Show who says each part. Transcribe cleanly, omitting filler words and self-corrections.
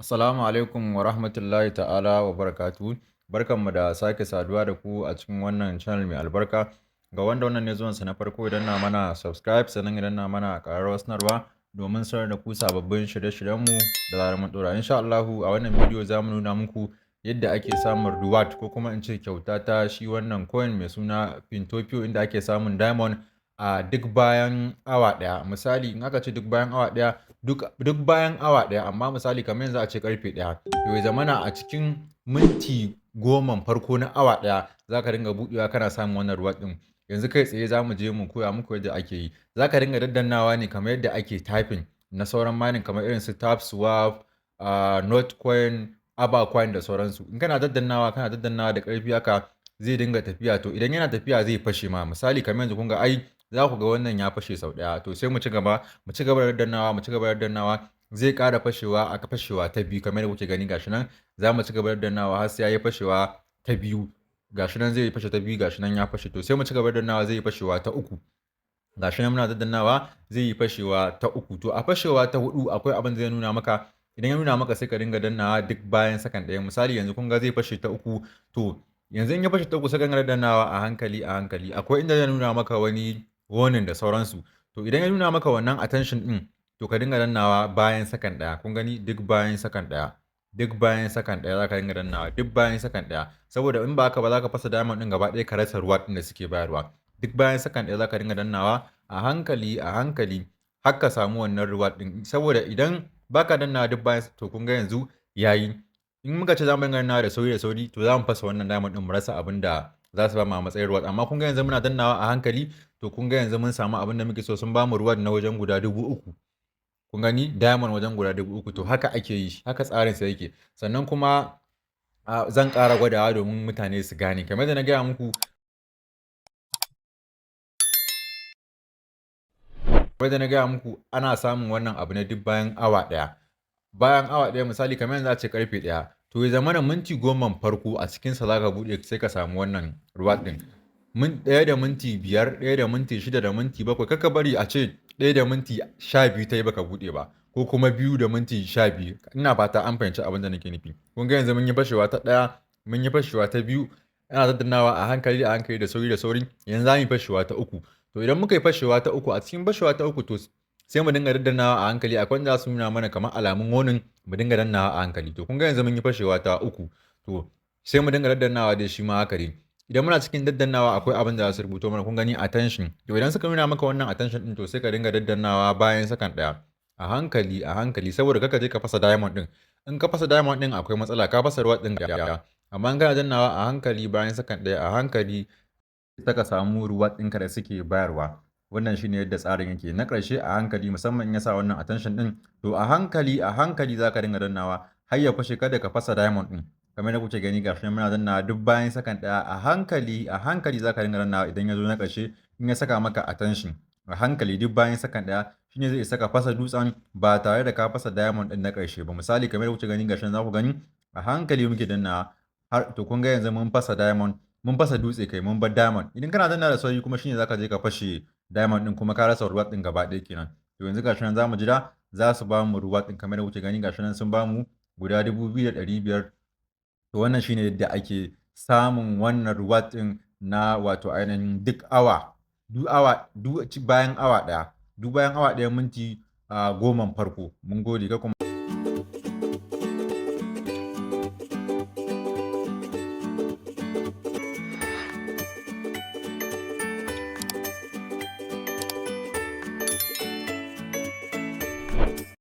Speaker 1: Assalamu alaikum wa rahmatullahi ta'ala wa barakatuhu. Barkanmu da sake saduwa da ku a cikin wannan channel mai albarka. Ga wanda wannan ne zuwansa na farko, idan na mana subscribe, sannan idan na mana ƙararrawar sanarwa domin sanar da ku sababbin shirye-shiryenmu da zarar mun ɗora. Insha Allahu, a wannan bidiyo za mu nuna muku yadda ake samun reward, ko kuma in ce kyauta ta shi wannan coin mai suna Fintopio, inda ake samun diamond a duk bayan awa ɗaya. Misali, in aka ce duk bayan awa ɗaya, duk bayan awa ɗaya, amma misali kamar yanzu a ce karfe 1, to ya zamana a cikin minti 10n farko na awa ɗaya za ka dinga buɗewa kana samun wannan reward ɗin. Yanzu kai tsaye za mu je mu koya muku yadda ake yi. Za ka dinga daddannawa ne kamar yadda ake typing na sauran mining, kamar irin su TapSwap, Notcoin, Avacoin da sauransu. In kana daddannawa, kana daddannawa da ƙarfi haka, zai dinga tafiya. To idan yana tafiya, zai fashe ma. Misali kamar yanzu, kun ga ai za ku ga wannan ya fashe sau ɗaya. To sai mu ci gaba, mu ci gaba da daddannawa, mu ci gaba da daddannawa, zai ƙara fashewa a fashewa ta biyu. Kamar yadda kuke gani, gashi nan za mu ci gaba da dannawa har sai ya yi fashewa ta biyu. Gashi nan zai yi fashe ta biyu, gashi nan ya fashe. To sai mu ci gaba da dannawa, zai yi fashewa ta uku. Gashi nan muna daddannawa, zai yi fashewa ta uku. To a fashewa ta huɗu akwai abin da zai nuna maka. Idan ya nuna maka, sai ka dinga dannawa duk bayan sakan 1. Misali, yanzu kun ga zai fashe ta uku. To yanzu in ya fashe ta uku, sai ka dinga dannawa a hankali a hankali. Akwai inda zai nuna maka wani warning da sauransu. To idan ya nuna maka wannan attention ɗin, to ka dinga dannawa bayan sakan 1. Kun gani, duk bayan sakan 1. Duk bayan sakan 1 za ka dinga dannawa, duk bayan sakan 1. Saboda in ba haka ba, za ka fasa diamond ɗin gaba ɗaya, ka rasa reward ɗin da suke bayarwa. Duk bayan sakan 1 za ka dinga dannawa a hankali a hankali har ka samu wannan reward ɗin. Saboda idan baka dannawa duk bayan, to kun ga yanzu yayi. In muka ce za mu dinga dannawa da sauri da sauri, to za mu fasa wannan diamond ɗin, mu rasa abin da za su ba mu a matsayin reward. Amma kun ga yanzu muna dannawa a hankali, to kun ga yanzu mun samu abin da muke so, sun ba mu reward na wajen guda 3000. Kun gani, diamond wajen guda 3000. To haka ake yi, haka tsarin sa yake. Sannan kuma zan ƙara gwadawa domin mutane su gane. Kamar yadda na gaya muku, ana samun wannan abu ne duk bayan awa 1. Bayan awa 1, misali kamar yanzu a ce karfe 1, to ya zamana minti 10n farko a cikinsa za ka buɗe, sai ka samu wannan reward ɗin. 1 da minti 5, 1 da minti 6 da minti 7, kar ka bari a ce 1:12 ta yi baka buɗe ba, ko kuma 2:12. Ina fata an fahimci abin da nake nufi. Kun ga yanzu mun yi fashewa ta ɗaya, mun yi fashewa ta biyu, ana daddannawa a hankali a hankali, da sauri da sauri, yanzu za mu yi fashewa ta uku. To idan muka yi fashewa ta uku, a cikin fashewa ta uku, to sai mu dinga daddannawa a hankali. Akwai wanda za su nuna mana kamar alamun warning, mu dinga dannawa a hankali. To kun ga yanzu mun yi fashewa ta uku. To sai mu dinga daddannawa dai shi ma haka dai. Idan muna cikin daddannawa, akwai abin da za su rubuto mana, kun gani, attention. To idan suka nuna maka wannan attention ɗin, to sai ka dinga daddannawa bayan sakan 1. A hankali a hankali, saboda kar ka je ka fasa diamond ɗin. In ka fasa diamond ɗin, akwai matsala, ka fasa reward ɗin. Amma in kana dannawa a hankali bayan sakan 1 a hankali, sai ka samu reward ɗinka da suke bayarwa. Wannan shine yadda tsarin yake. Na ƙarshe, a hankali, musamman in ya sa wannan attention ɗin, to a hankali a hankali za ka dinga dannawa har ya fashe, kada ka fasa diamond ɗin. Kamar yadda kuke gani, gashi nan muna dannawa duk bayan sakan 1, a hankali a hankali za ka dinga dannawa. Idan ya zo na ƙarshe, in ya saka maka attention, a hankali duk bayan sakan 1, shine zai isa ka fasa dutsen ba tare da ka fasa diamond ɗin na ƙarshe ba. Misali, kamar yadda kuke gani, gashi nan za ku gani a hankali muke dannawa har, to kun ga yanzu mun fasa diamond, mun fasa dutse kai, mun bar diamond. Idan kana dannawa da sauri kuma, shine za ka je ka fashe diamond ɗin, kuma ka rasa reward ɗin gaba ɗaya kenan. To yanzu gashi nan za mu jira, za su ba mu reward ɗin. Kamar yadda kuke gani, gashi nan sun ba mu guda 2500. To wannan shine yadda ake samun wannan reward ɗin na wato ainihin duk awa, duk awa, duk bayan awa ɗaya, duk bayan awa 1, minti 10n farko. Mun gode, kar ku